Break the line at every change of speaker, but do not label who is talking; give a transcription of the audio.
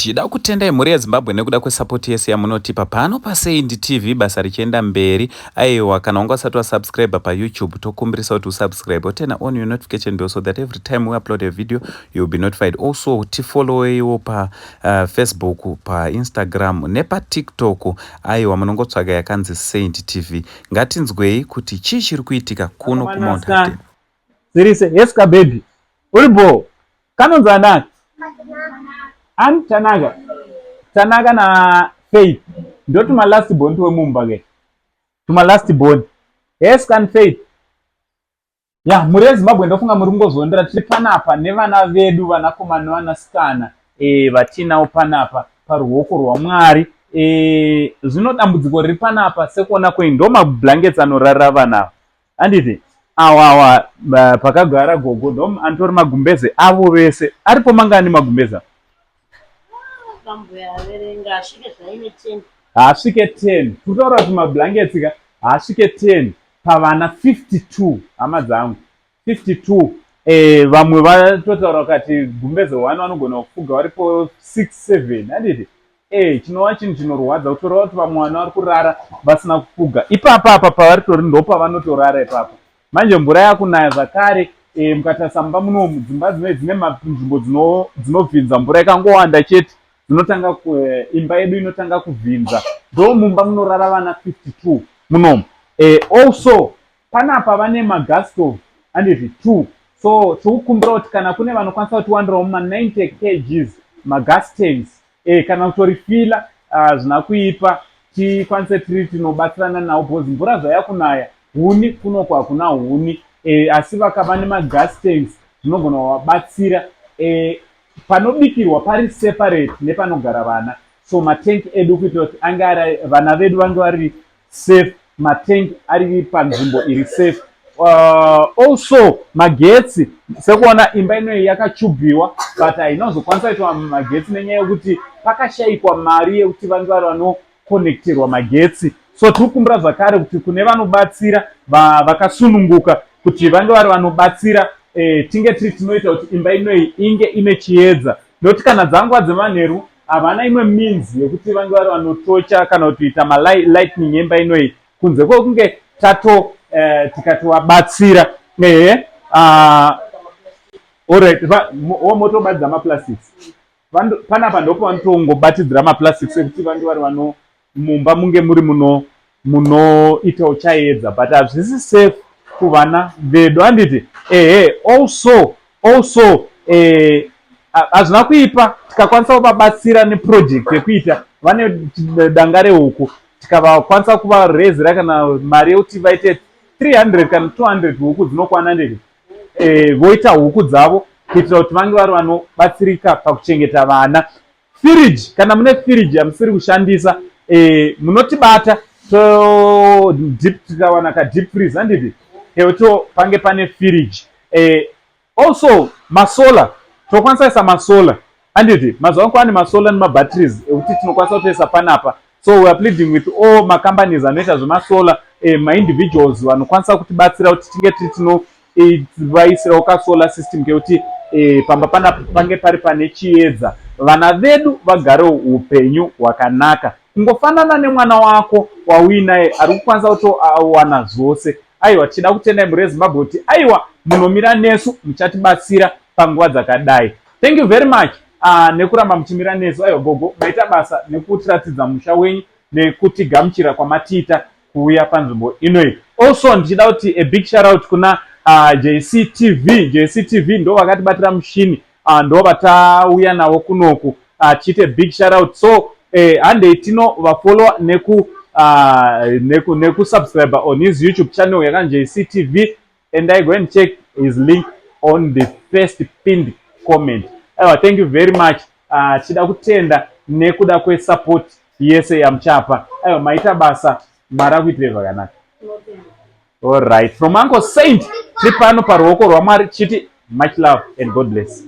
Tida kutendai mhuri yeZimbabwe nekuda kwesapoti yese yamunotipa pano paSaint TV, basa richienda mberi. Aiwa, kana wanga usati wasubscribe paYouTube, tokumbirisa kuti usubscribe, oturn on your notification bell so that every time we upload a video you will be notified. Also tifolloweiwo paFacebook, paInstagram nepaTikTok. Aiwa, munongotsvaga yakanzi Saint TV. Ngatinzwei kuti chii chiri kuitika kuno kuMount Hampden.
Zirise, yes ka baby. Uri bo. Kanonzi anaka. Ani Tanaka. Tanaka na Faith. Ndo tuma last born twemumba ke. Tuma last born. Yes kan Faith. Ya, mhuri yeZimbabwe, ndofunga muri kungozondera tiri panapa nevana vedu, vanakomana nevanasikana vatinawo panapa paruoko rwaMwari. Zvino dambudziko riri panapa, sekuona kwenyu, ndo mablankets anorarira vana ava, handiti? Awa awa pakagara gogo ndo anotori magumbeze avo vese aripo. Mangani magumbeze?
Kambuya averenga, asvike zvaine 10.
Haasvike 10. Kutaura kuti mablankets ka haasvike 10 pavana 52, hama dzangu, 52. Vamwe vatotaura vakati gumbeze 1 vanogona kufuga varipo 6 7, handiti? Chinova chinhu chinorwadza, kutoreva kuti vamwe vana vari kurara vasina kufuga ipapa. Apa pavari tori ndo pavanotorara ipapa. Manje mvura yakunaya zvakare. Mukatarisa mumba munomu, dzimba dzinoi dzine nzvimbo dzinovhinza mvura ikangowanda chete, dzinotanga imba yedu inotanga kuvhinza. Ndo mumba munorara vana 52 munomu. Also panapa vane magas stove, handiti? 2. So tikukumbira kuti kana kune vanokwanisa kutiwanirawo ma90 kgs magas tanks, kana kutorifila zvina kuipa, tikwanise tiri tinobatsirana nawo, because mvura zvayakunaya, huni kunoko hakuna huni, asi vakava nemagas tanks zvinogona kuvabatsira. Panobikirwa pari separate nepanogara vana, so matank edu, kuitira kuti ange ari vana vedu vange vari safe, matank ari panzvimbo iri safe. Also magetsi, sekuona imba inoyi yakachubhiwa, but hainozokwanisa kuitwa magetsi nenyaya yekuti pakashayikwa mari yekuti vange vari vanokonekterwa magetsi. So tiri kukumbira zvakare kuti kune vanobatsira vakasununguka kuti vange vari vanobatsira, tinge tiri tinoita kuti imba inoyi inge ine chiedza, nokuti kana dzanguva dzemanheru havana imwe means yekuti vange vari vanotocha kana kutoita malightning yemba inoyi, kunze kwekunge tato tikatovabatsira. Ehe, alright, motobatidza maplastics panapa, ndopo vanotongobatidzira maplastics ekuti vange vari vano mumba munge muri muno munoitawo chaedza, but hazvisi safe kuvana vedu, handiti? Ehe, also hazvina kuipa tikakwanisa kuvabatsira neproject yekuita vane danga rehuku, tikavakwanisa kuvarezera kana mari yekuti vaite 300 kana 200 huku dzinokwana, ndeti? Voita huku dzavo kuitira kuti vange vari vanobatsirika pakuchengeta vana. Firiji, kana mune firiji yamusiri kushandisa, munotibata to deep, tikawana kadeep freeze, handiti? To pange pane firiji. Also masolar, tinokwanisa kuisa masolar, handiti? Mazuva ano kwane masolar nemabatteries ekuti tinokwanisa kutoisa panapa. So we are pleading with all macompanies anoita zvemasolar, maindividuals vanokwanisa kutibatsira kuti tinge tiri tinovaisirawo kasolar system kekuti pamba panapa pange pari pane chiedza, vana vedu vagarewo upenyu hwakanaka, kungofanana nemwana wako wauinaye ari kukwanisa kutowana zvose. Aiwa, tichida kutendai mhuri yeZimbabwe kuti aiwa, munomira nesu, muchatibatsira panguva dzakadai. Thank you very much nekuramba muchimira nesu. Aiwa gogo, maita basa nekutiratidza musha wenyu nekutigamuchira kwamatiita kuuya panzvimbo inoyi. Also ndichida kuti a big shout out kuna JCTV. JCTV ndo vakatibatira mushini, ndo vatauya navo kunoku, tichiite big shout out. So handei tino vafollowa nekusubscribe neku on his YouTube channel yakanzi JCTV, and I go and check his link on the first pinned comment. Aiwa, thank you very much. Tichida kutenda nekuda kwesupport yese yamuchapa. Aiwa, maita basa, Mwari akuitire zvakanaka. Alright, from Uncle Saint, tiri pano paruoko rwaMwari, tichiti much love and God bless.